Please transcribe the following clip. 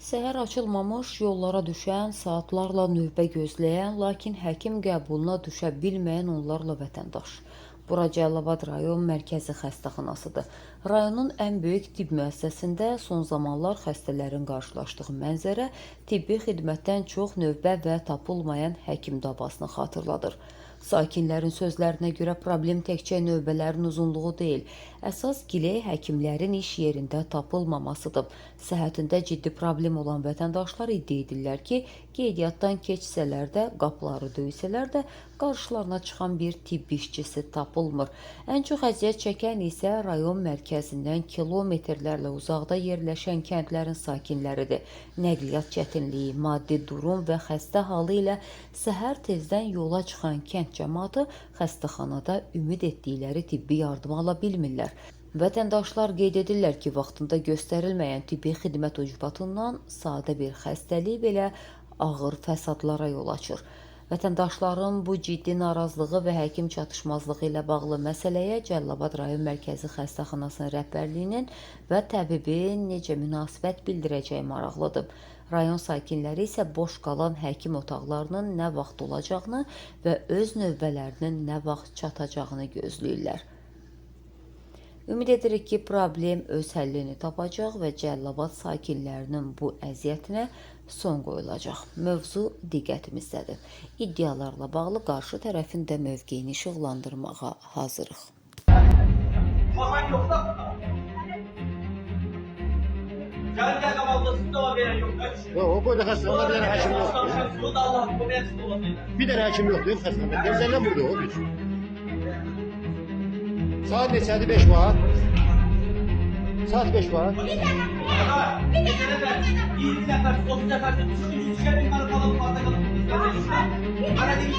Səhər açılmamış yollara düşən, saatlarla növbə gözləyən, lakin həkim qəbuluna düşə bilməyən onlarla vətəndaş. Bura Cəlilabad rayon mərkəzi xəstəxanasıdır. Rayonun ən böyük tibb müəssisəsində son zamanlar xəstələrin qarşılaşdığı mənzərə tibbi xidmətdən çox növbə və tapılmayan həkim davasını xatırladır. Sakinlərin sözlərinə görə problem təkcə növbələrin uzunluğu deyil, əsas giley həkimlərin iş yerində tapılmamasıdır. Səhhətində ciddi problem olan vətəndaşlar iddia edirlər ki, qeydiyyatdan keçsələr də, qapıları döysələr də qarşılarına çıxan bir tibb işçisi tapılmır. Ən çox əziyyət çəkən isə rayon mərkəzindən kilometrlərlə uzaqda yerləşən kəndlərin sakinləridir. Nəqliyyat çətinliyi, maddi durum və xəstə halı ilə səhər tezdən yola çıxan kənd cəmaatı xəstəxanada ümid etdikləri tibbi yardımı ala bilmirlər. Vətəndaşlar qeyd edirlər ki, vaxtında göstərilməyən tibbi xidmət ucbatından sadə bir xəstəlik belə ağır fəsadlara yol açır. Vətəndaşların bu ciddi narazılığı və həkim çatışmazlığı ilə bağlı məsələyə Cəlilabad rayon mərkəzi xəstəxanasının rəhbərliyinin və təbibin necə münasibət bildirəcəyi maraqlıdır. Rayon sakinləri isə boş qalan həkim otaqlarının nə vaxt olacağını və öz növbələrinin nə vaxt çatacağını gözləyirlər. Ümid edirik ki, problem öz həllini tapacaq və Cəlilabad sakinlərinin bu əziyyətinə son qoyulacaq. Mövzu diqqətimizdədir. İddialarla bağlı qarşı tərəfin də mövqeyini işıqlandırmağa hazırıq. Bakan yok da. Gel gel kapalı da veren yok. Yok o koydu xəstəxanada bir dənə həkim yoxdur. Yolda Allah bu benim olmasaydı. Bir dənə həkim yoxdur xəstəxanada. Gözəldən burada o biz. Saat neçədir? 5 var. Saat 5 var. Bir nefer, 20 nefer, 30 nefer, 3 kişi bir tane kalalım, fazla kalalım. Bana demiş,